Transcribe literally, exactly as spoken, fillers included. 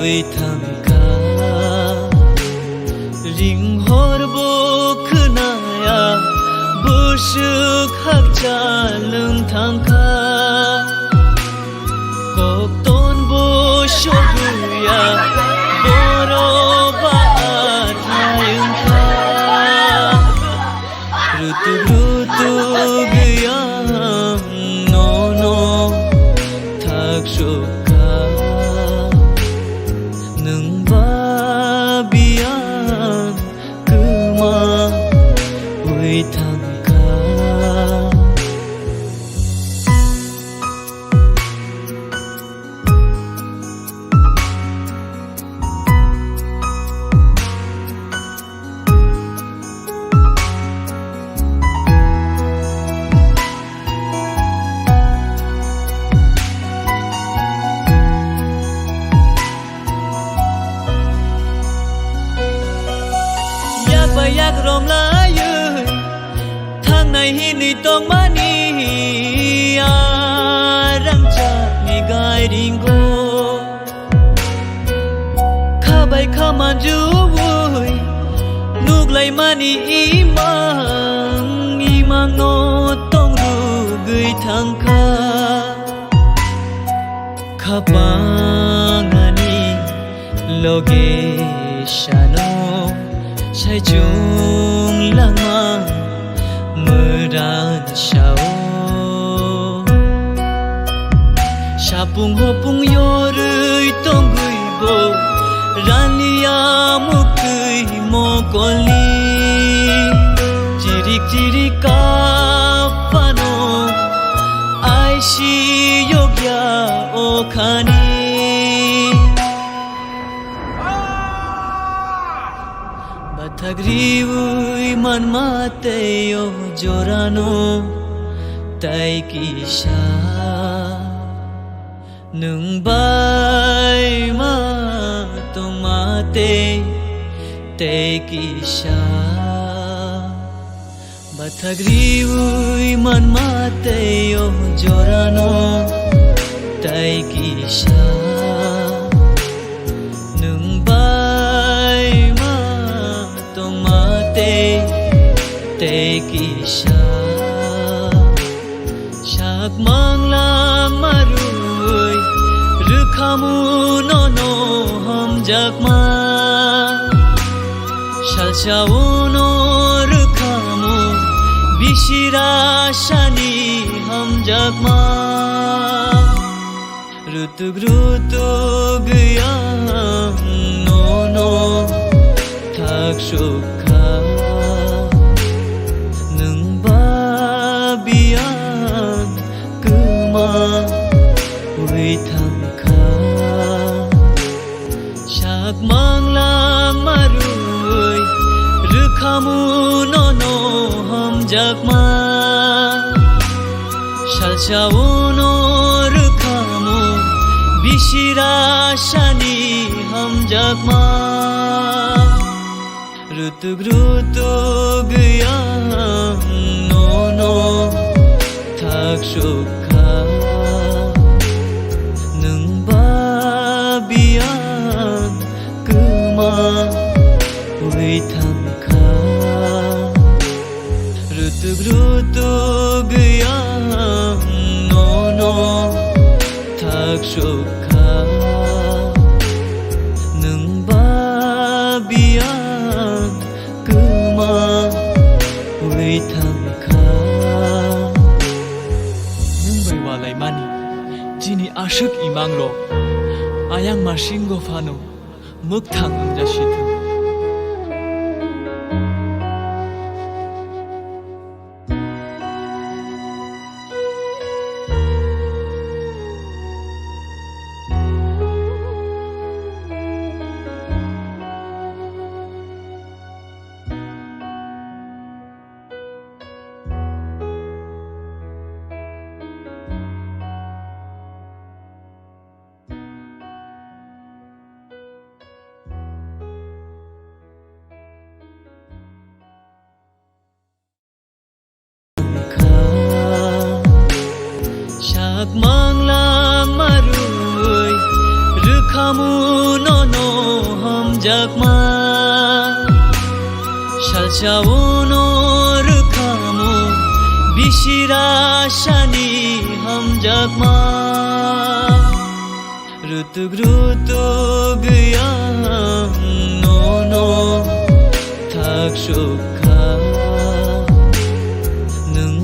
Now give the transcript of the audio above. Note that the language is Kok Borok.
Thangkha, ring hor bo khwnaya, bwswk hakcha lwng thangkha. Kokton bo sogwiya, borok ba athai wngkha. Rutuk rutuk yang nono thak sukha. Nwng ba biyang kwma wi thangkha. Yak bai yak romlaiwi thangnai hinwi tongmani a rangchakni gairingo. Kha bai kha manjui nuklaimani imang imangno tongrugwi thangkha. Khapang ani loge sano saichung langma mwran sao. Sapung hopung yorwi tongwi bo raniya muktwi mokolni. Chirik chirik kapano aisi yokya okhani. Bathak riwi manma tei o jorano tai kisa. Nwng bai ma tongma tei, tei kisa. Bathak riwi manma tei o jorano tai kisa. Nwng bai ma tongma tei, tei kisa. Sak manglang marui rwkhamu nono hamjakma. Salsa uno rwkhamu bisira sani hamjakma. Rutuk rutuk yang nono thak sukha. Nwng ba biyang kwma wi thangkha. Sak manglang marui rwkhamu nono hamjakma. Salsa uno rwkhamu bisira sani hamjakma. Rutuk rutuk yang nono thak sukha. Nwng ba biyang kwma wi thangkha. Rutuk rutuk yang nono thak sukha. Nwng ba biyang kwma wi thangkha. Nwng bai walaimani chini aswk imangrok ayang masingo phano mwkthang wngjasi thung. Sak manglang marui rwkha Amu nono hamjakma, salsa uno rwkhamu, bisira sani hamjakma. Rutuk rutuk yang nono thaksuk